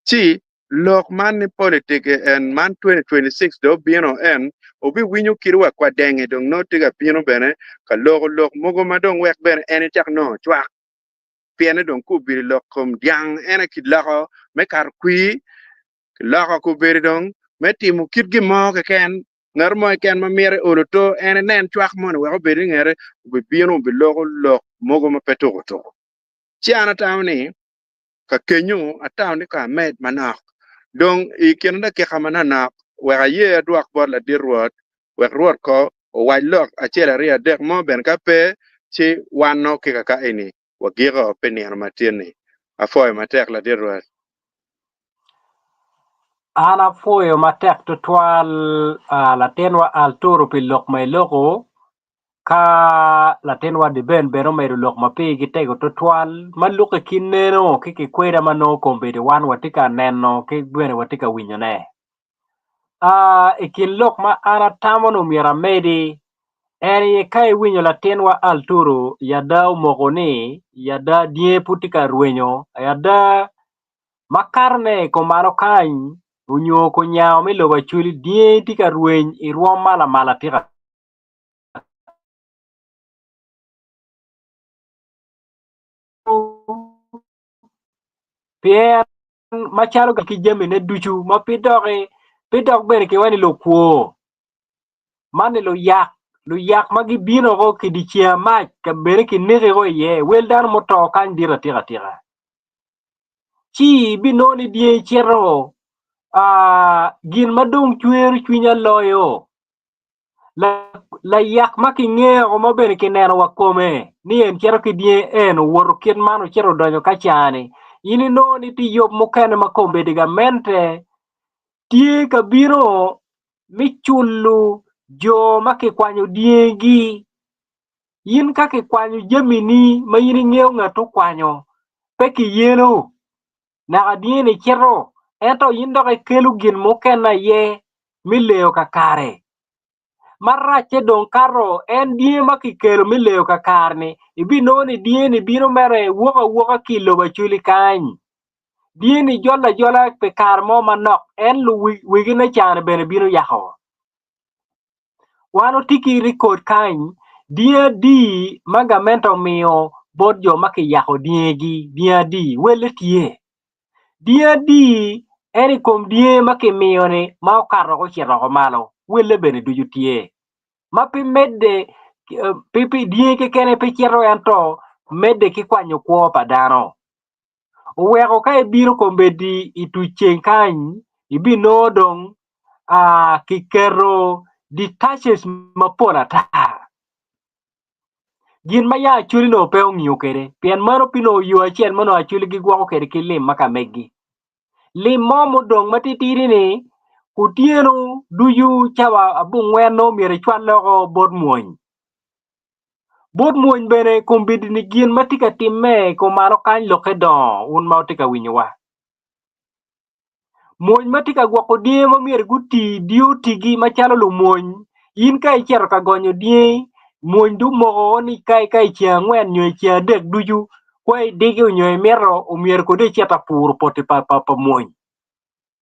Ci lok man ni politik en man 2026 dong obino en obiwinyo kit wa kwa denge dong nongo tye ka bino bene ka loko lok mogo ma dong wek bene en ecak nongo cwak pienne dong ku obedo lok kom dyang en aye kiloko me kato kwir kiloko ku obedo dong me timo kit gin mo keken ngat mo keken ma mito olo to en enen cwak moni wek obed i ngete obibino obiloko lok mogo ma pe tuko tuko ci an atamo ni Ka kenyo, atamo ni kong amed manok. Dong i kin dakika manonok, wek aye adwok bot ladit Rwot, wek Rwot ko owac lok acel aryo adek mo bene ka pe, ci wan nongo ki kaka eni wagiko pi nino matin-ni. Apwoyo matek ladit Rwot. An apwoyo matek tutwal latinwa Arturo pi lok ma iloko. Ka latinwa Deben bene omedo lok ma pigi tego tutwal ma lukke ki neno ki kikweda ma nongo kombeddi wan watye ka neno ki bene watye ka winyone. Aa, i kin lok ma an atamo ni omyero amedi en aye ka iwinyo latinwa Arturo yada omoko ni yada dyangi pud tye ka rwenyo ada makatone i kom malo kany onyo kunyango me lobo Acholi dyangi tye ka rweny i rwom ma lamal atika. Pien macalo ki jamine ducu ma pe doki, pe dok bene kiwaco ni lukwo, man ni luyak, luyak ma gibino woko ki dyeceng amac ka bene kinekiko iye, wel dano muto kany dit atika tika. Ci ibinongo ni dyangi cito, gin ma dong cwero cwinya loyo Layak ma kingeyo ma bene kineno wa kome ni en cito ki dyangi en owoto kit man ocito odonyo ka cani in inongo ni tye yub mukene ma kombeddi gamente tye ka bino me culo jo ma kikwanyo dyangigi in ka kikwanyo jamini ma in ingeyo ngat okwanyo pe kiyelo naka dyeni cito ento in dok ikelo gin mukene aye me leyo kakare. Maracce dong kato en dyangi ma kikelo me leyo kakare-ni, ibinongo ni dyangi-ni bino mere wok awoka ki i lobo Acholi kany. Dyangi-ni jolo ajola pi kare mo manok, en luwegine ca-ni bene bino yako. Wan watye ki rekod kany, dyangi adi ma gamente omiyo bot jo ma kiyako dyangigi, dyangi adi, welle tye. Dyangi adi en i kom dyangi ma kimiyo-ni ma okato woko ocito woko malo, welle bene ducu tye. Ma pe medde, dyangi kekene pe cito ento medde ki kwanyo kwo pa dano. Oweko ka ibino kombeddi i tuc ceng kany, ibinongo dong kiketo detaches mapol ata. Gin ma ya Acholi onongo pe ongiyo kwede, pien meno pe onongo yo acel ma onongo Acholi gigwoko kwede ki lim ma ka megi. Lim mo mudong matitidi-ni, otyeno ducu cawa abongwen nongo myero icwal loko bot mwony. Bot mwony bene kombeddi-ni gin ma tye ka timme i kom malo kany lokke dongo wun ma wutye ka winyowa. Mwony ma tye ka gwoko dyangi ma myero guti diotigi macalo lumwony. In ka icito ka gonyo dyangi, mwony dong moko ni ka ka i ceng angwen nyo i ceng adek ducu kwa idigi nyo imito omyero kodi icit ka puro poti pa pa pa mwony.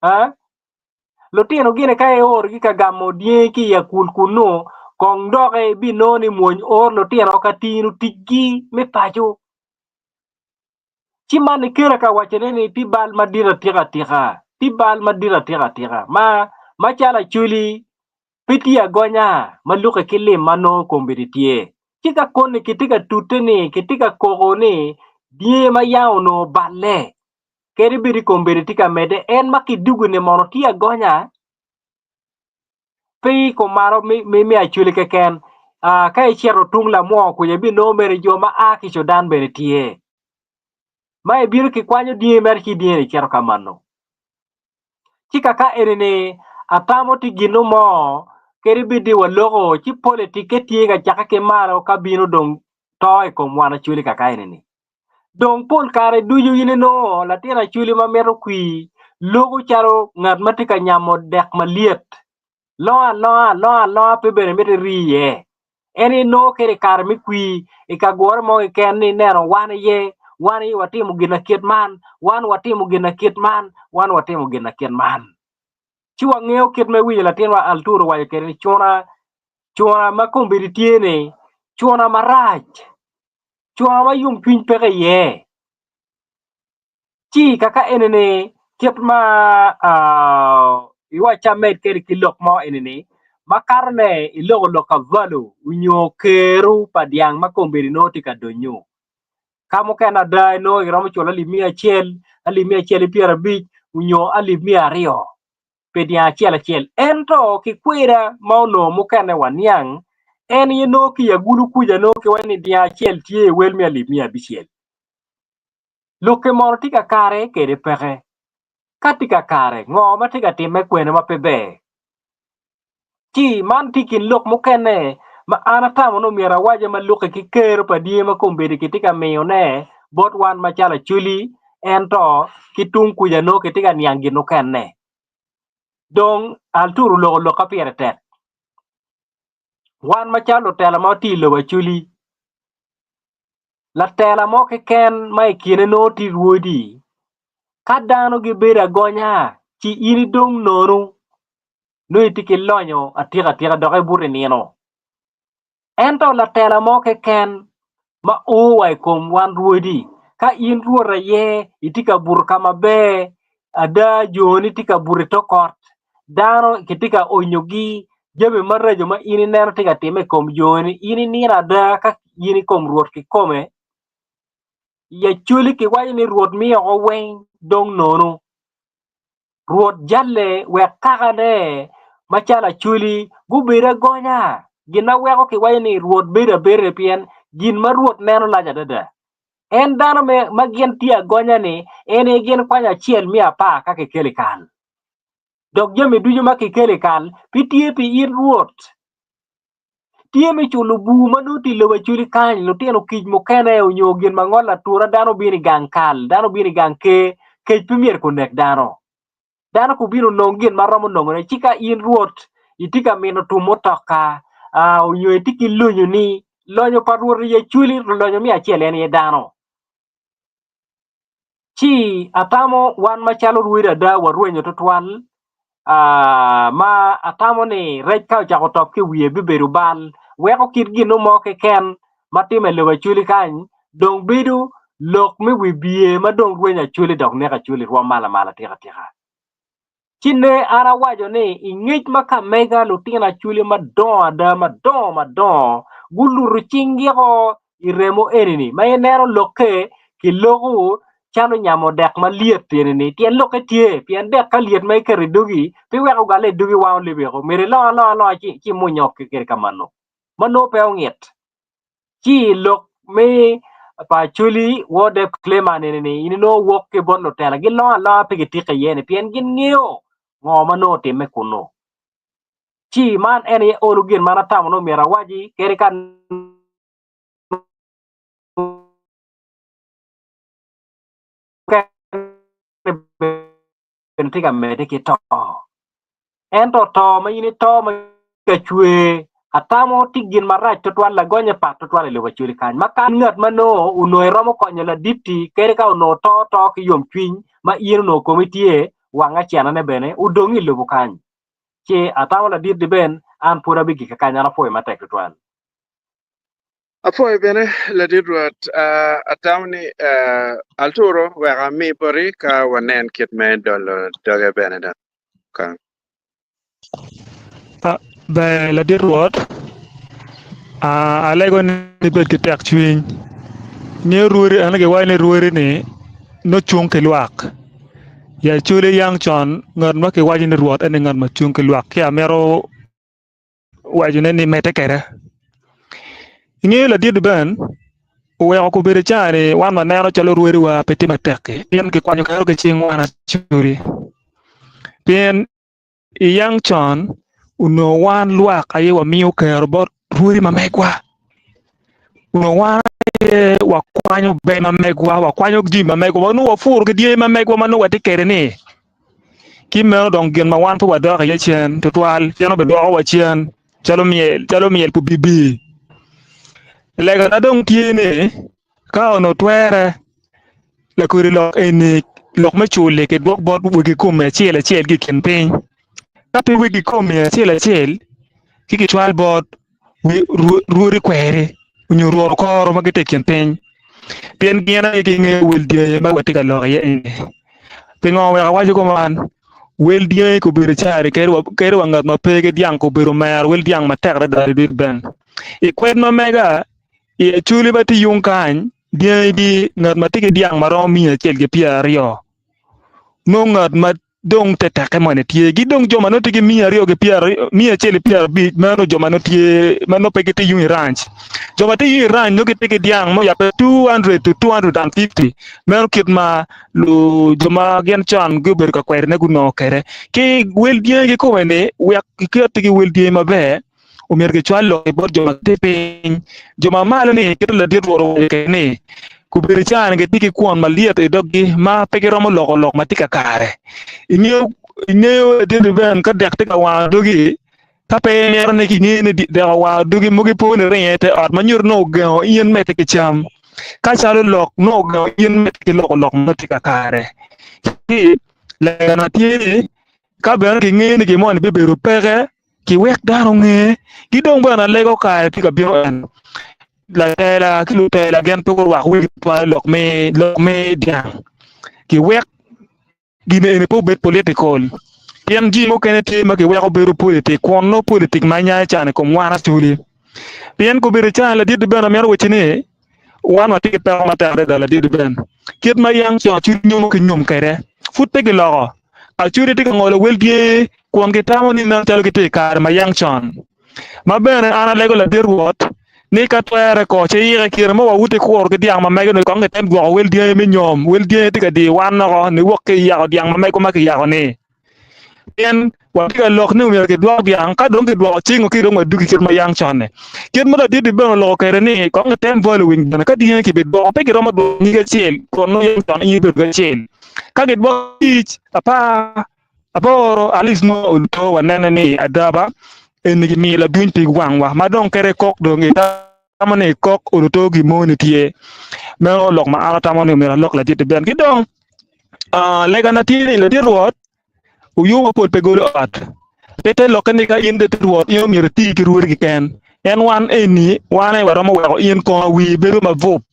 Aa? Lutino gine ka iorogi ka gamo dyangi ki i akul kunnu, kong doki ibinongo ni mwony oro lutino ka tino ticgi me paco. Ci man ikela ka wacone ni tye bal madit atika atika, tye bal madit atika atika ma macalo acholi pe tye agonya ma lukke ki lim ma nongo kombeddi tye. Ci ka koni kitye ka tute ni, kitye ka koko ni dye ma yam onongo oballe kadi bed ni kombeddi tye ka medde en ma kidugu-ni mono tye agonya? Pe i kom malo me Acholi keken. Ka icito tung lamwoo kuca ibinongo mere jo ma a ki Cudan bene tye. Ma ibino kikwanyo dyangi mere ci dyangi ni cito ka mano. Ci kaka eni ni atamo tye gino mo kadi bed ni waloko ci politikke tye ka cakke ki malo ka bino dong to i kom wan Acholi kaka eni ni. Dong pol kare ducu in inongo latin acholi ma mito kwir loko calo ngat ma tye ka nyamo dek malyet. Longo alonga, longo alonga pe bene mito iri iye. En inongo kede i kare me kwir i ka gure mo keken ni ineno wan aye, wan aye watimo gin akit man, wan watimo gin akit man, wan watimo gin akit man. Ci wangeyo kit ma iwinyo latinwa Arturo owaco kwede ni cuna, cuna ma kombeddi tye-ni, cuna marac. Cwara ma yomcwiny peke iye. Ci kaka eni-ni kit ma iwacca amed kwede ki lok mo eni-ni, makatone iloko lok ka valu nyo keru pa dyang ma kombeddi nongo tye ka donyo. Ka mukene ada inongo iromo culo alip miya acel, alip miya acel ki pyerabic nyo alip miya aryo. pi dyang acel acel. Ento ki kweda ma onongo mukene waniang, en aye nongo ki i agulu kuca nongo kiwaco ni dyang acel tye i wel me alip 500. Lokke mono tye kakare kede peke? Ka tye kakare, ngo ma tye ka timme kwene ma pe ber? Ci man tye i kin lok mukene ma an atamo ni myero awace ma lukke ki kero pa dye ma kombeddi kitye ka miyone bot wan macalo Acholi ento ki tung kuca nongo kitye ka niang gin mukene. Dong Artur oloko lok ka pire tek. Wan macalo lutela ma watye i lobo Acholi, latela mo keken ma i kine nongo tye rwodi, ka dano gibedo agonya ci in idong nono nongo itye ki lonyo atika atika dok ibuto i nino. Ento latela mo keken ma o wa i kom wan rwodi, ka in rwot aye itye ka buto ka maber, ada joni tye ka buto i tok ot, dano kitye ka onyogi, jami maraco ma in ineno tye ka timme i kom joni, in inino ada ka in i kom Rwot kikome. I Acholi kiwaco ni Rwot miyo oko weng dong nono. Rwot jalle wek kakane macalo acholi gubed agonya. Gin ma weko kiwaco ni Rwot bedo abeda pien gin ma Rwot neno lac adada. En dano me, ma gin tye agonya-ni, en aye gin kwanyo acel me apar ka kikelo i kal. Dok jami ducu ma kikelo i kal pe tye pi in Rwot. Tye me culo bur ma nongo tye i lobo Acholi kany, lutino kic mukene onyo gin ma ngolo atura dano obino i gang kal, dano obino i gang ker, kec pe myero kunek dano. Dano kubino onong gin ma romo nongone, ci ka in Rwot itye ka mito tum mutoka onyo itye ki lonyoni, lonyo pa Rwot i Acholi lonyo me acel en aye dano. Ci atamo wan macalo rwodi ada warwenyo twatwal ma atamo ni rec ka ocako top ki i wiye bibedo bal weko kit gin mo keken ma timme i lobo Acholi kany dong bedo lok me wibye ma dong rwenyo Acholi dok neko Acholi rwom malo amala atika tika. Ci ne an awaco ni, i ngec ma ka mega lutino Acholi madongo ada, madongo madongo, guluto cinggi-o i remo eni-ni, ma ineno lokke kiloko calo nyamo dek malyet eni-ni, tyen lokke tye, pien dek ka lyet ma iketo i dogi, pe weko ogalle i dogi wango libiko, myero ilong alonga alonga ci imuny o kwede ka mano, ma nongo pe ongit. Ci lok me pa Acholi wode claimer nini ni in inongo wok ki bot lutela gilongo alonga pe gitike iye ni pien gin ngeyo ngo ma nongo otimme kunu. Ci man en aye olo gin ma an atamo ni omyero awaci kadi ka bene tye ka medde ki to. Ento to ma in ito ma ka cwer atamo tye gin marac tutwal lagonye pat tutwal i lobo Acholi kany ma ka ngat ma nongo onongo iromo konyo ladit-ti kadi ka onongo to to ki yomcwiny ma in onongo komi tye wang acenane bene odong i lobo kany. Ci atamo ladit-ti ben an pud abigik kany an apwoyo matek tutwal. Apwoyo bene ladit Rwot, atamo ni Alturo wek ami boti ka wanen kit me dolo doge bene dok. Ber ladit Rwot, alego ni ibed ki tek cwiny. Ingeyo rwodi ento giwaco ni rwodi ni nongo cung ki lwak. I Acholi yang con ngat ma kiwaco ni Rwot en aye ngat ma cung ki lwak ci amito wacone ni medde kwede. Ingeyo ladit Ben oweko kobedo caa-ni wan waneno calo rwodiwa pe tye matek-ki pien kikwanyo kero ki cing wan acoli pien i yang con onongo wan lwak aye wamiyo kero bot rwodi ma megwa onongo wan aye wakwanyo ber ma megwa wakwanyo jami ma megwa nongo wapuro ki dyangi ma megwa ma nongo watye kwede-ni. Ki meno dong gin ma wan pe wadok iye cen twatwal, pien obidwokowa cen calo myel, calo myel pa obibi. Legana dong tye ni, ka onongo twere, lakodi lok eni, lok me cul-li kidwok bot wegi kome acel acel ki i kin piny. Ka pe wegi kome acel acel, ci kicwal bot rwodi kweri nyo rwot okoro ma gitye i kin piny, pien gin aye gingeyo wel dyangi ma watye ka lok iye eni. Pingo wek awaco kuman? Wel dyangi kobedo cari kadi wa ngat ma pe ki dyang kobedo omero wel dyang matek adada ladit Ben. I kwed ma mega i Acholi ma tye yung kany, dyangigi ngat ma tye ki dyang ma romo 120 nongo ngat ma dong te tekke moni tye ki dong jo ma nongo tye ki 150 meno jo ma nongo tye ma nongo pe gitye yung i ranch jo ma tye yung i ranch nongo gitye ki dyang ma oyabbe 200 to 250 meno kit ma lu jo ma gin con gubedo ka kwerone gunongo kwede ki wel dyangi kikome ni wek giket ki wel dyangi maber omyero gicwal lok bot jo ma gitye piny. Jo ma malo ni kit ladit Rwot owaco kwede ni, Gubedo cani gitye ki kwon malyet i doggi ma pe giromo loko lok ma tye kakare. Ingeyo, ingeyo ladit Ruben ka dek tye ka wango dogi, ka pe imito ni kinge ni dek owango dogi mogo ipo ni ringo i te ot ma nyuto ni ogengo in medde ki cam. Ka calo lok nongo ogengo in medde ki loko lok ma tye kakare. Ci legana tye ni ka bene kingeyo ni gin moni bibedo peke, kiwek dano onge, ki dong bene alego kare tye ka bino en latela ki lutela gin pe gurwak wigi tutwal i lok me lok me dyang kiwek gin eni pe obed political pien jami mukene tye ma kiweko bedo politik kun nongo politik ma nyayo can i kom wan acholi pien gubedo can ladit bene amito wacci ni wan watye ki peko matek adada ladit Ben kit ma yang con Acholi nyomo ki nyom kwede pud pe giloko Acholi tye ka ngolo wel dye kun gitamo ni nen calo gitye i kare ma yang con ma bene an alego ladit Rwot ni ka twere ko ci iyike kine mo wawuti kuro ki dyang ma mege ni kong gitem dwoko wel dyangi me nyom wel dyangi tye ka diyo wan noko niwok ki iyako dyang ma mego ma kiyako ni Pien watye ka lok ni myero kidwok dyang, ka dong kidwoko cingo ki dong wadugi kit ma yang con-ni. Kit ma ladit-ti bene oloko kwede ni, kong item bolo winy bene ka dyangi kibidwoko, pe giromo dwoko nyige acel kun nongo yang con in ibedo ki acel. Ka gidwoko abic, apar, aboro, at least nongo oluto wanene ni ada ba eni gimiyo laduny pig wangwa ma dong kede kok dong itamo ni kok oluto gin mo ni tye. Meno lok ma an atamo ni myero alok ladit-ti bene. Ki dong Legana tye ni, Ladit Rwot, oyubo mapol pe golo ot. Pe te lokke ni ka in ladit Rwot, in omyero iti ki rwodi keken. En wan eni, wan aye waromo weko in kono wii bedo mabup.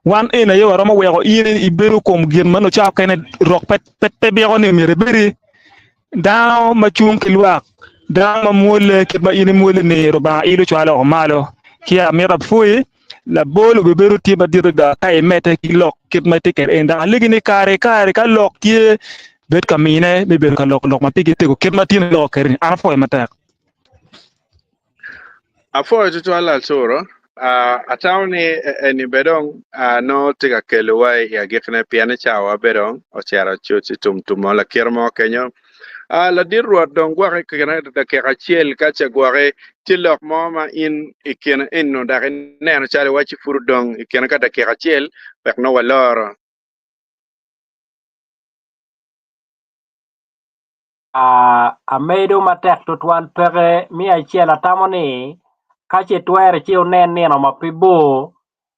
Wan eni aye waromo weko in ibedo kom gin ma nongo cawa okene rok pe pe byeko ni myero ibedi dano ma cung ki lwak, dano ma mwolle kit ma in imwolle ni Rubanga ilo cwalo oko malo. Ci amito apwoyi. Labol obibedo tye madit adada ka imedde ki lok kit ma itye kwede eni. Dok alegi ni kare ki kare ka lok tye, bed ka mine me bedo ka loko lok ma pigi tego kit ma tin iloko kwede-ni. An apwoyo matek. Apwoyo tutwal Arturo. Atamo ni eni bene dong nongo tye ka kelowa i agikkine pien ni cawa bene dong ocito cuc i tum tumo lakite mo kenyo. Ladit Rwot dong gwoki kine dakika acel ka ce gwoki tye lok mo ma in i kine eno dok ineno calo iwacci pud odong i kine ka dakika acel wek nongo waloro. Amedo matek tutwal peke me acel atamo ni ka ce twere ci wunen nino ma pe bor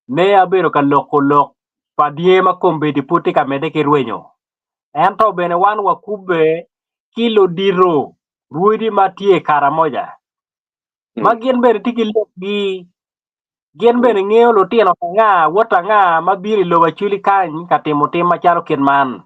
ne abedo ka loko lok pa dye ma kombeddi pud tye ka medde ki rwenyo ento bene wan wakubbe ki ludito rwodi ma tye i Karamoja ma gin bene tye ki lokgi gin bene ngeyo lutino pa nga wot anga ma bino i lobo Acholi kany ka timo tim macalo kit man.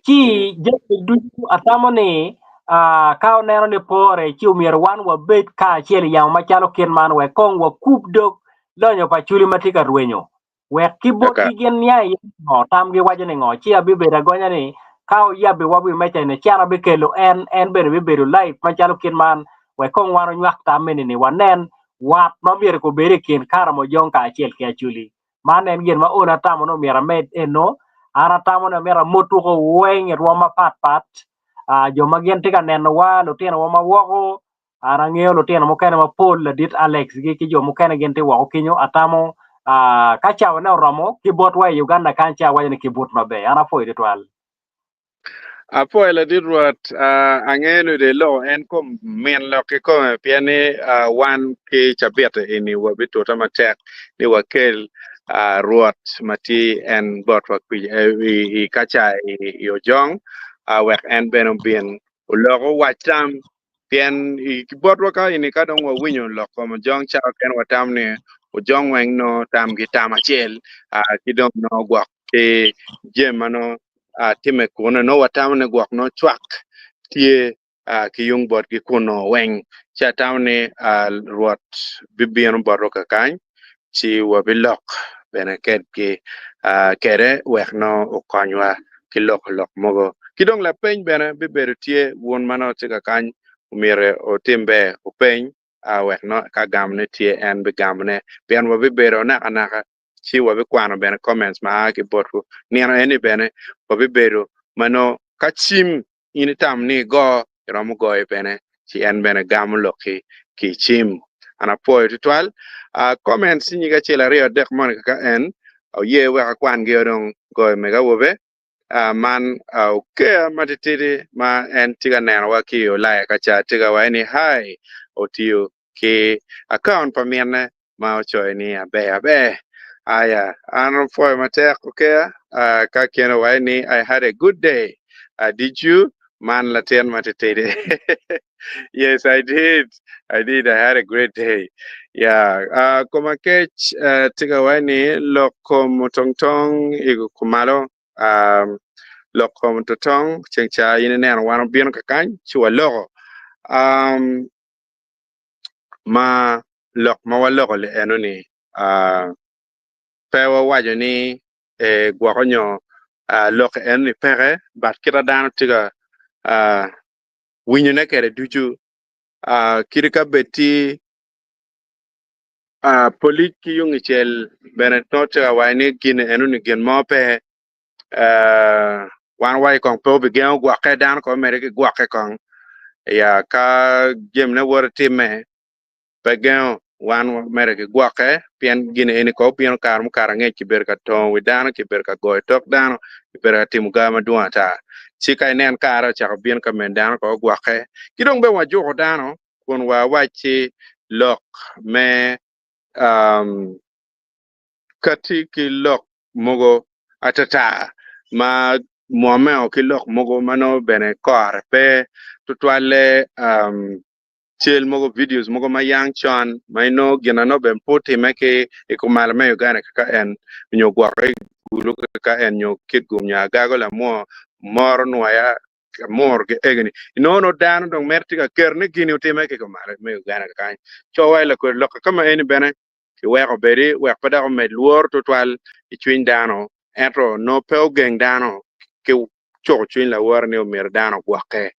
Ci jami ducu atamo ni ka oneno ni pore ci omyero wan wabed kacel i yamo macalo kit man wek kong wakub dog lonyo pa Acholi ma tye ka rwenyo wek ki botgi gin niang iye ni ngo, tamgi waco ni ngo, ci abibedo agonya ni ka oyabbi wa wi meja ni ci an abikelo en, en bene bibedo live macalo kit man wek kong wan onywak tam meni ni wanen wat ma myero kubed i kin Karamojong kacel ki Acholi. Man en gin ma olo atamo ni omyero amed eno, an atamo ni amyero amot tuko weng i rwom mapat pat, jo ma gin tye ka nenowa, lutinowa ma woko, An angeyo lutino mukene mapol, ladit Alex gi ki jo mukene gin tye woko kenyo, atamo ka cawa ne oromo ki botwa i Uganda kany ci awaco ni ki but maber. An apwoyo tutwal. Apwoyo ladit Rwot, angeyo ni dong iloko en kom min lok kikome pien ni wan ki cabit eni wabitute matek ni wakel Rwot ma tye en botwa i kaca i Ojong wek en bene obin olok owac tam Pien i botwa ka ini ka dong wawinyo lok kom ojong cawa kene watamo ni ojong weng nongo tamgi tam acel ki dong nongo gwok ki jami ma nongo timme kunu nongo watamo ni gwok nongo cwak tye ki yung botgi kunu weng ci atamo ni Rwot bibino botwa kakany ci wabilok bene kedgi kede wek nongo okonywa ki loko lok mogo. Ki dong lapeny bene bibedo tye, wun ma nongo tye kakany omyero wutim ber wupeny wek nongo ka gamone tye en bigamone pien wabibedo nakanaka ci wabikwano bene comments ma a ki botwu. Nino eni bene wabibedo ma nongo ka cim in itamo ni igo, iromo goyo bene ci en bene gamo lokki ki i cim. An apwoyo tutwal. Comments nyig acel aryo adek moni kaka en oye wek akwangi dong goyo mege awobe. Man Okea matitidi ma en tye ka nenowa ki i Ulaya ka ca tye ka waco ni hi otiyo ki account pa minne ma ocoyo ni aber aber. Aya, an apwoyo matek Okea ka kene owaco ni I had a good day. Did you? Man latin matitidi. Yes, I did. I did. I had a great day. Yeah. Koma kec tye ka waco ni lok kom otongtong i kumalo. Lok kom otongtong ceng ca in ineno wan obino kakany ci waloko. Ma lok ma waloko li eno ni pe wawaco ni gwoko nyo lok eno ni peke but kita dano tye ka winyone kwede ducu kadi ka bed tye polic ki yung icel bene nongo tye ka waco ni gin eno ni gin mo pe wan waco kong pe obigengo gwokke dano kong omedde ki gwokke kong ya ka jamine woto timme pe gengo wan wamedde ki gwokke pien gin eni kong obino kare mukato angec kibedo ka tongo wi dano kibedo ka goyo tok dano kibedo ka timo gar madwong ata ci ka inen kare ocako bino ka meno dano kong ogwokke ki dong bene wajuko dano kun wawacci lok me kati ki lok mogo atata ma mwomeo ki lok mogo ma nongo bene kore pe tutwalle cal mogo videos mogo ma yang con ma inongo gin na nongo bene pe otimme ki i kumalo me Uganda kaka en nyo gwokke i Gulu kaka en nyo Kitgum nyo Agago lamwo moro nwoya amur ki egoni inongo nongo dano dong mere tye ka keto ni gini otimme ki kumalo me Uganda kakany co wa i lakwede lok kama eni bene kiweko obedi wek pe dok omed lworo tutwal i cwiny dano ento nongo pe ogeng dano ki cuko cwiny lawote ni omyero dano ogwokke.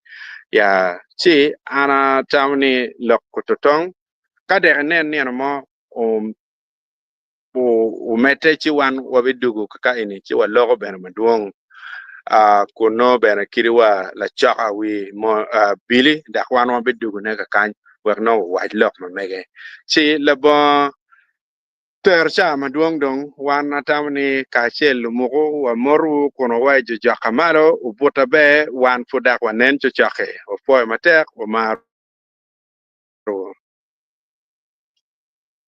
Ya, ci an atamo ni lok kututong ka dek inen nino mo. Omedde ci wan wabidugo kaka eni ci waloko bene madwong kun nongo bene kadi wa lacoka wi bili dok wan wabidugone kakany wek nongo owac lok ma mege. Ci labongo tero ca madwong dong wan atamo ni kacel lumuku wamotowu kun wawaco jojoka malo obuta ber wan pud dok wanen cocoki. Wapwoyo matek wamaro.